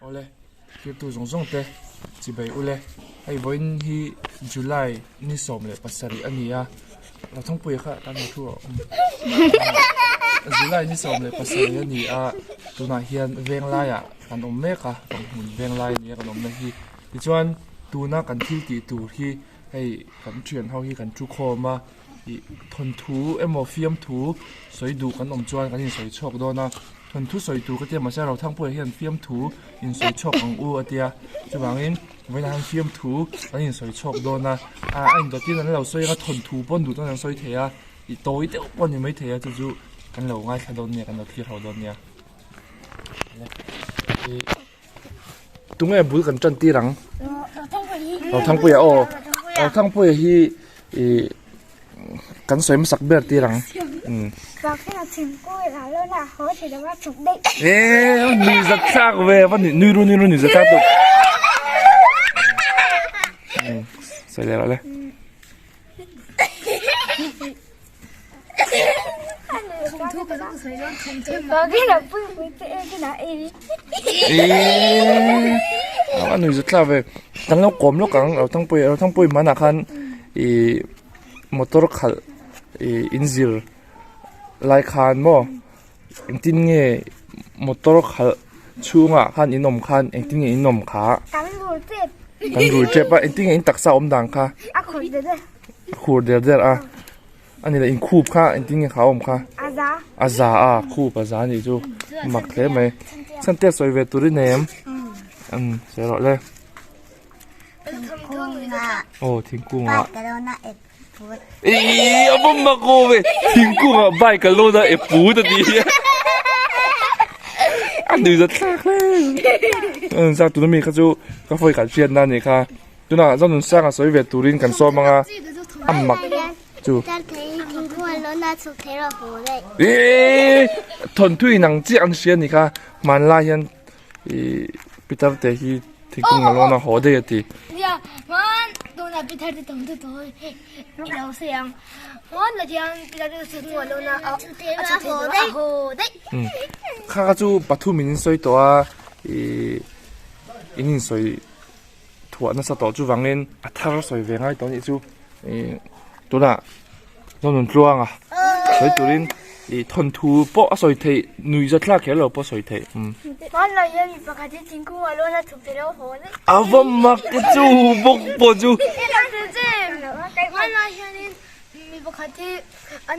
Awle, thirtu zawng zawng te chibei ule. Hei vawiin hi July ni 17 a ni a, Rothangpuia kha tan lo thu a awm. July ni 17 a ni a, tunah hian venglaiah kan awm mek a, Panghmun venglai a ni a kan awmna hi. Tichuan tuna kan thil tih tur hi hei kan thian ho hi kan thu khawm a, ih thawnthu emaw fiamthu sawi duh kan awm chuan kan insawi chhuak dawn a thawnthu sawi tur ka tia mahse Rothangpuia hian fiamthu insawi chhuak ang u a tia chuvangin vawiinah hian fiamthu kan insawi chhuak dawn a ah a indawtin an lo sawi anga thawnthu pawh an duh chuan an sawi thei a ih tawi deuh pawh a ni maithei a chu chu kan lo ngaithla dawn nia kan lo thlir ho dawn nia. Tunge bul kan tan tir ang? Rothangpuia aw. Rothangpuia hi ih kan sawi hmasak ber tir ang. Eee nui zat thlak ve va nui ru nui ru nui zat thlak tawp. Sawi leh rawh le. A nui zet thlak ve kan lo kawm lawk ang Rothangpuia Rothangpuia hmanah khan ih motor khalh ih inzir lai khan maw engtin nge motor khalh chhungah khan in awm khan engtin nge in awm kha kan rul tep a engtin nge in taksa awm dan kha a khur der der a. A ni le inkhup kha engtin nge kha a awm kha? A za. A za a, khup a za a nih chu mak hle mai. Chhan te sawi ve tur i nei em? Umm sawi rawh le. Aw thingkung ah. Bike a lo na e put. Ih a va mak awm e thingkung ah bike a lo na e put a tih hi. A nui za thlak hle. Umm zak tuna mi kha chu ka fawi khat hriat na a nih kha. Tunah Zonunsanga sawi ve turin kan sawm anga a mak chu. Eee thawnthu in ang chiah an hria a ni kha hmanlai hian ih Peter te hi thingkung a lawn a haw daih a ti. Kha kha chu pathum in sawi tawh a ih in insawi. Thuah nasa tawh chuvangin a thar sawi ve ngai tawh anih chu ih tunah Zonun Tluanga sawi turin ih thawnthu pawh a sawi theih nui za thlak kher lo pawh a sawi theih umm. A va mak te chu bawk pawh chu. An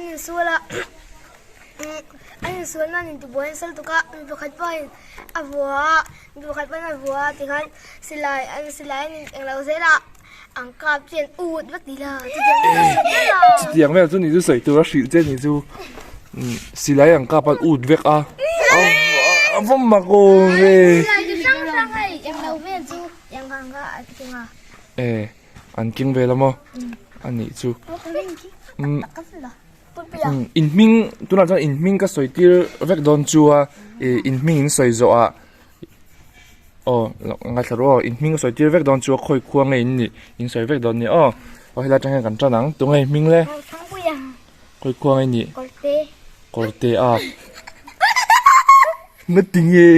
insual nan intibuai an sal tuk a mi pakhat pawhin a vua a. Mi pakhat pawn a vua a tikhan silai an silai an in englo zel a an kap chian ut vek ti la chutiang vel chu sawi vel a. Chutiang vel chu ni chu sawi tur a hrilh che ni chu silai an kap an ut vek a a va mak aw ve. Silai chi hrang hrang hei englo vel chu eng ang kha an keng a. E an keng vel a maw a nih chu. In hming tunah chuan in hming ka sawi tir vek dawn chu a ih in hming in sawi zawh ah aw ngaithla rawh aw in hming ka sawi tir vek dawn chu a khawi khua nge in nih in sawi vek dawn nia aw aw helai atang hian kan tan ang tunge in hming le khawi khua nge in nih kawrte a ngatinge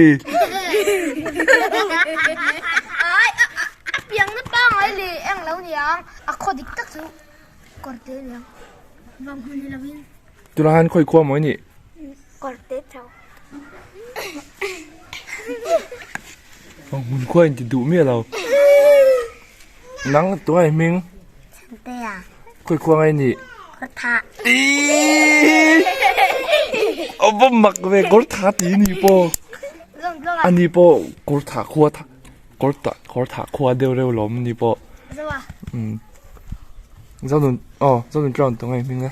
Tunah hian khawi khua maw i nih? Hmun khua in ti duh miah lo. Nang tunah i hming? Khawi khua nge i nih? Iiii A va mak ve kawr tha ti i ni pawh. A ni pawh kawr tha khua kawr tha khua deuh reuh lawm a ni pawh. Umm. Zonun aw Zonun tlawn tawng a i hming a.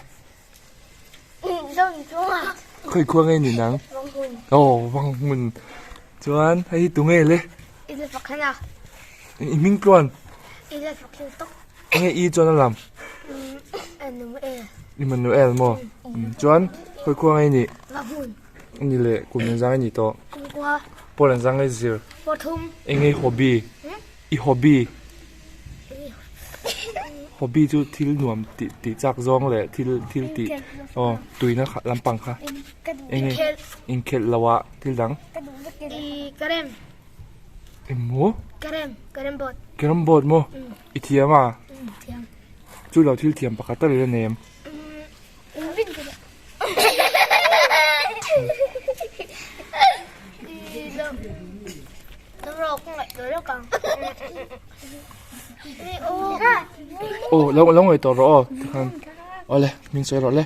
Khawi khua nge ni nang? Aw Vanghmun. Chuan hei hi tunge le? I hming tluan? Enge i chuan a lam? Emmanuel maw? Chuan khawi khua nge ni? Ani le kum engzang nge ni tawh? Pawl engzang nge zir? Enge i hobby? I hobby? Hobby chu thil nuam tih tih chak zawng leh thil thil tih aw tuina kha lampang kha eng nge inkhelh loh ah thil dang. Engmaw? Carrom, carrom board. Carrom board maw? I thiam a? Thiam. Chu lo thil thiam pakhat tal i la nei em? Aw lo lo ngaih tawh rawh aw tikhan awle min sawi rawh le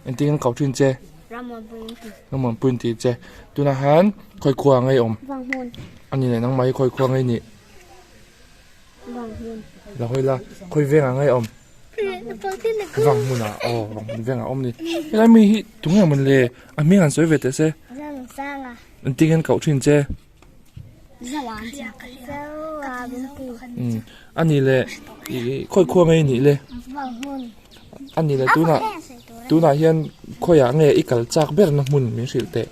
engtin an kau thin che Rammuanpui an tih che tunah hian khawi khua ang ei awm ani leh nangmah hi khawi khua ang ei nih la hawi la khawi veng ang ei awm. Vang hmunah aw vang hmun vengah a awm a ni helai mi hi tunge mawn le a hming han sawi ve teh se engtin nge an koh thin che a nih leh ih khawi khua nge i nih le a nih leh tunah tunah hian khawiah nge i kal chak ber na hmun min hrilh teh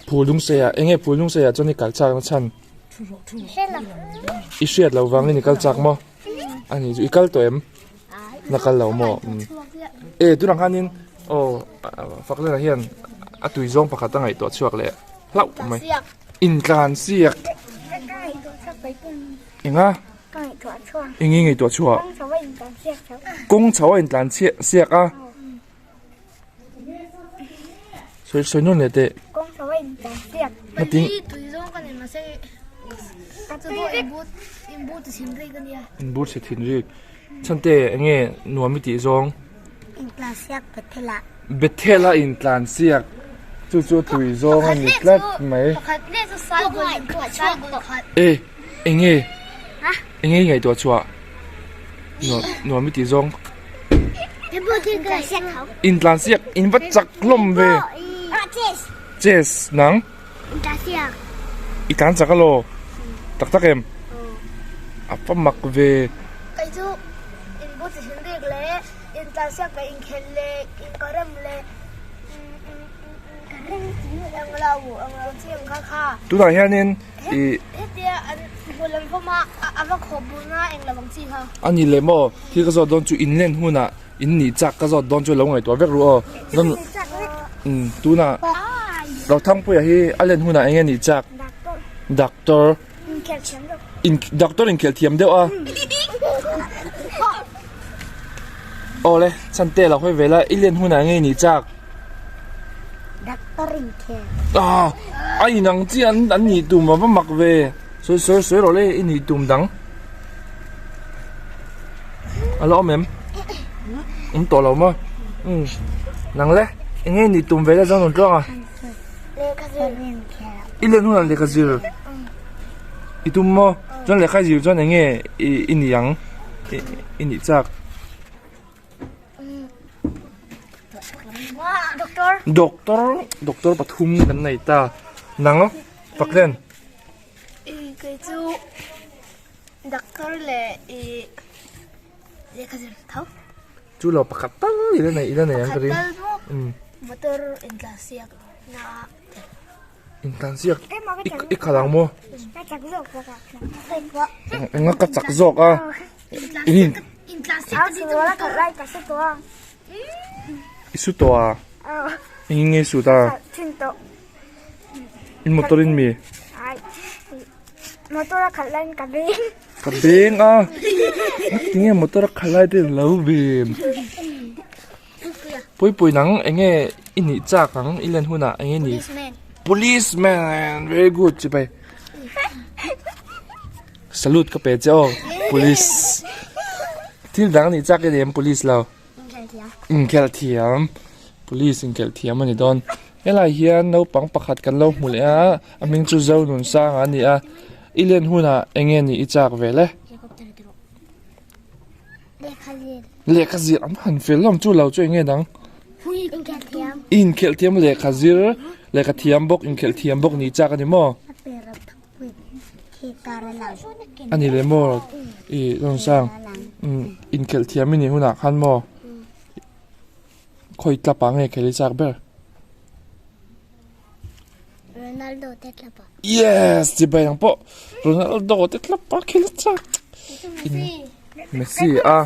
phulungseiah eng nge phulungseiah chuan i kal chak na chhan. I hriat loh vangin i kal chak maw? A ni chu i kal tawh em? Na kal lo maw? E tunah khanin aw Fakhlena hian a tui zawng pakhat a ngaihtuah chhuak leh hlauh mai. Intlan siak. Enga? Eng nge ngaihtuah chhuah? Kawng chho a intlan siak a. Sawi sawi nawn leh teh. Kawng chho a intlan siak. Hei tui zawng ka nei mahse chu pawh inbur inbur ti thin rik a nia. Inbur chhe thin rik. Chhante enge nuam i tih zawng? Intlan siak Bethel ah. Bethel a intlan siak. Chu chu tui zawng a ni tlat mai. Pakhat leh chu sai bul khat. E enge enge i ngaihtuah chhuah? Nuam i tih zawng. Intlan siak in va chak hlawm ve. Chess nang. I tlan chak alaw. Tak tak em. A va mak ve. Kei chu in bu chi hrim bik leh intlan siak leh inkhelh leh inkarem leh englo englo chi ang kha kha. Tunah hianin i. Hetia an hmu lam fawm a, a va khawp bun a englo ang chi kha. A ni leh maw, thil ka zawt dawn chu in len hunah in nih chak ka zawt dawn chu lo ngaihtuah vek ru aw. Dawn umm tunah Rothangpuia hi a len hunah eng nge nih chak? Doctor. In doctor inkhelh thiam deuh a. Aw le, chante lo hawi ve la, i len hunah eng nge nih chak? Doctor inkhel. Ah, a inang chiah an an nih tum a va mak ve. Sawi sawi sawi rawh le i nih tum dang. A la awm em? Awm tawh lo maw? Umm. Nang le, eng nge nih tum ve le Zonun tluang a? Lehkha zir. I len hunah lehkha zir. I tum maw? Chuan lehkha zir chuan eng nge i i nih ang? I i nih chak. Doctor. Doctor, doctor pathum kan nei ta. Nang Paklen. I kei chu doctor leh i lehkha zir tho. Chu lo pakhat tal i la nei i la nei ang ka ring. Pakhat tal maw? Motor intlan siak na ah. Intlan siak i khalh ang maw? Enga ka chak zawk a. In I su tawh a? Engin nge i sut a? In motor in mi? Motor a khalh laiin ka beng. Ka beng a? Tinge motor a khalh lai te lo bem? Puipui nang enge i nih chak ang i len hunah enge ni? Policeman. Policeman very good chibai. Salute ka pe che aw police thil dang nih chak i ni em police lo inkhelh thiam police inkhelh thiam a ni dawn helai hian naupang pakhat kan lo hmu leh a a hming chu Zonunsanga a ni a i len hunah eng nge nih i chak vel e lehkha zir an han fel hlawm chu lo chu eng nge dang inkhelh thiam lehkha zir lehkha thiam bawk inkhelh thiam bawk nih chak a ni maw. A ni leh maw i rawn sang inkhelh thiam i nih hunah khan maw khawi tlap ah nge khelh i chak ber Ronaldo te tlap ah yes chibai ang pawh Ronaldo te tlap ah khelh i chak Messi a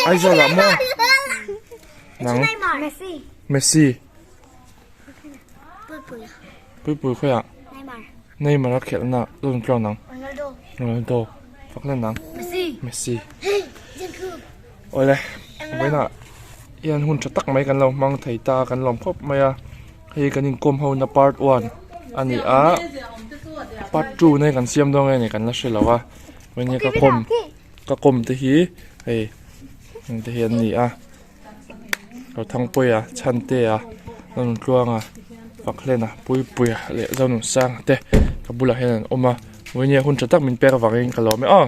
Aizawl ah maw nang Messi. Puipuia. Puipui khawiah? Neymar. Neymar a khelh na rawn tluang nang. Ronaldo. Ronaldo. Fak na nang. Messi. Messi. Hey, Jenku. Awle, vawiinah hian hun tha tak mai kan lo hmang thei ta kan lawm khawp mai a. Hei kan inkawm ho na part one a ni a. Part 2 na hi kan siam dawn nge ni kan la hre lo a. Vawiin hi ka kawm ka kawm te hi hei heng te hi an ni a. Rothangpuia, Chhantea, Zonutluanga, Fakhlena, Puipuia leh Zonunsanga te ka bulah hian an awm a. Vawiin hi hun tha tak min pek avangin ka lawm e aw.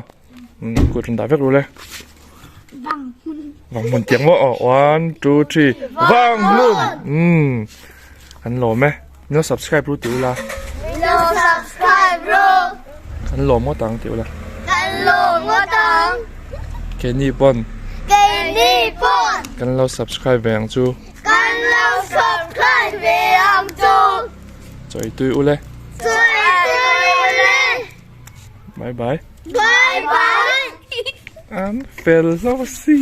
Kut rawn dah vek ru le. Vang hmun tiang maw aw one two three vang hmun umm kan lawm e min lo subscribe ru ti ula min lo subscribe ru kan lawm ngawt ang ti ula kan lawm ngawt ang keini pawn keini pawn kan lo subscribe ve ang chu kan lo subscribe ve ang chu chawi tui ule chawi tui ule Bye bye. Bye bye. An fel hlauh si.